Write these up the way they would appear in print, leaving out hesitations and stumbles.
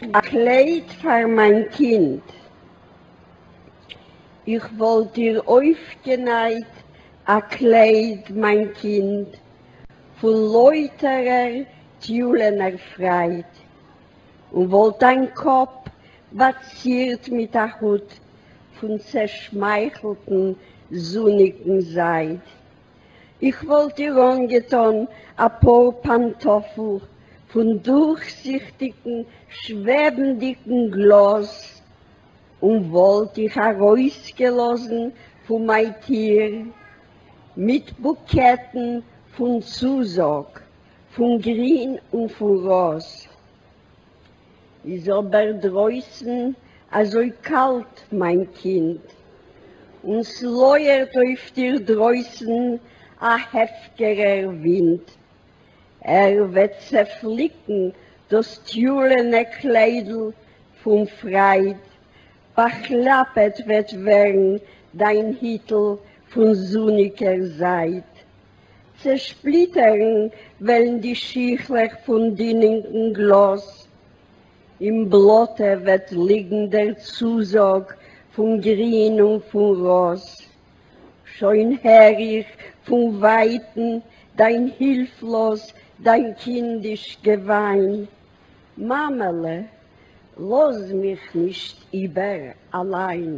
א קלייד פאר מיין קינד. איך וואלט דיר אויפגענייט א קלייד, מיין קינד, פון לויטערער טיולענער פרייד, און וואלט דיין קאפ באצירט מיט א הוט פון צעשמייכלטן זוניגן זייד. איך וואלט דיר אנגעטאן א פאר פאנטאפל פון דורכזיכטיגן שוועבנדיגן גלאז, און וואלט דיך ארויסגעלאזן פון מיין טיר מיט בוקעטן פון צוזאג, פון גרין און פון ראז. איז אבער דרויסן אזוי קאלט מיין קינד, און ס'לויערט אויף דיר דרויסן א הפקר'ער ווינט, ער וועט צעפליקן דאס טיולענע קליידל פון פרייד, באכלאפעט וועט ווערן דיין היטל פון זוניגער זייד, צעשפּליטערן וועלן די שיכלעך פֿון דינינקן גלאָז. אין בלאָטע וועט ליגן דער צוזאָג פֿון גרין און פֿון ראָז. שוין הער איך פֿון ווײַטן דײַן הילפֿלאָז, דײַן קינדיש געוויין, מאַמעלע, לאָז מיך נישט איבער אַליין.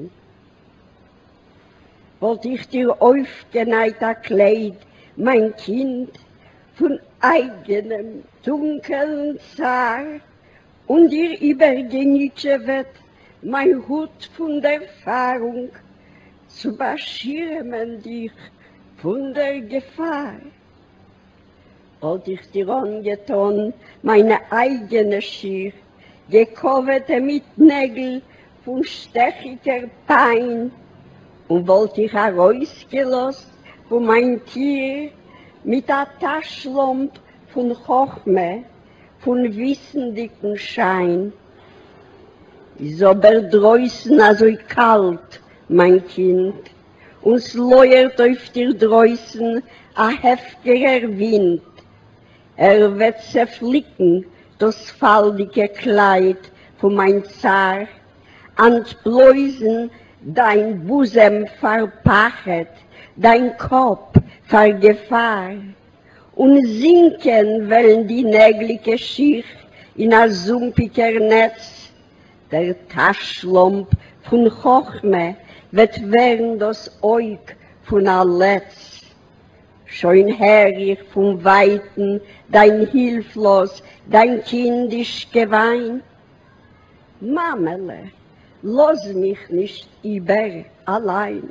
וואלט איך דיר אויפגענייט א קלייד, מיין קינד, פון אייגענעם טונקעלן צער, און דיר איבערגעניטשעוועט מיין הוט פון דערפארונג, צו באשירעמען דיך פון דער געפאר. וואלט איך דיר אנגעטאן מיינע אייגענע שיך, געקאוועטע מיט נעגל פון שטעכיגער פיין, און וואלט דיך ארויסגעלאזט פון מיין טיר מיט א טאשלאמפ פון חכמה, פון וויסנדיגן שיין. איז אבער דרויסן אזוי קאלט, מיין קינד, און ס'לויערט אויף דיר דרויסן א הפקר'ער ווינט, ער וועט צעפליקן דאס פאלדיגע קלייד פון מיין צער, אנטבלויזן דיין בוזעם פאר פחד, דיין קאפ פאר געפאר, און זינקען וועלן די נעגליגע שיך אין א זומפיגער נעץ, דער טאַשלאָמפּ פֿון חכמה וועט ווערן דאָס אויג פֿון אַ לץ. שוין הער איך פֿון ווײַטן דײַן הילפֿלאָז, דײַן קינדיש געוויין. מאַמעלע, לאָז מיך נישט איבער אַליין.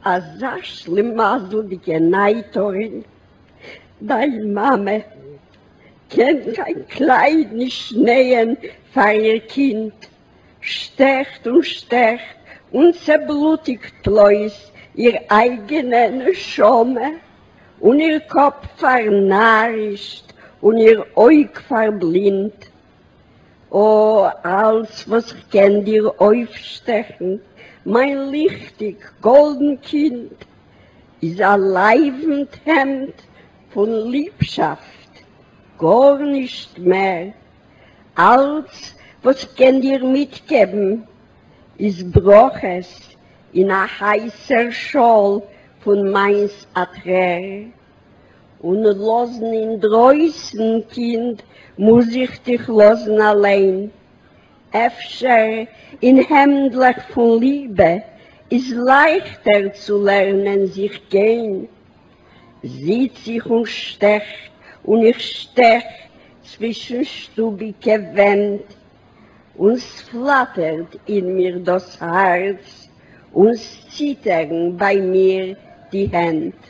אַזאַ שלימזלדיקע נייטאָרין, דײַן מאַמע. קען קיין קלייד נישט נייען פאר איר קינד, שטעכט און שטעכט און צעבלוטיגט בלויז איר אייגענע נשמה, און איר קאפ פארנארישט און איר אויג פארבלינדט. אָ, אלץ וואס כ'קען דיר אויפשטעכן, מיין ליכטיג גאלדן קינד, איז א לייוונט העמד פון ליבשאפט, גארנישט מער. אלץ וואס כ'קען דיר מיטגעבן איז ברכות אין א הייסער שאל פון מיינס א טרער. און לאזן אינדרויסן, קינד, מוז איך דיך לאזן אליין. אפשר אין העמדלעך פון ליבע איז לייכטער צו לערנען זיך גיין. זיץ איך און שטעך און איך שטעך צווישן שטוביקע ווענט, און ס'פלאטערט אין מיר דאס הארץ און ס'ציטערן ביי מיר די הענט.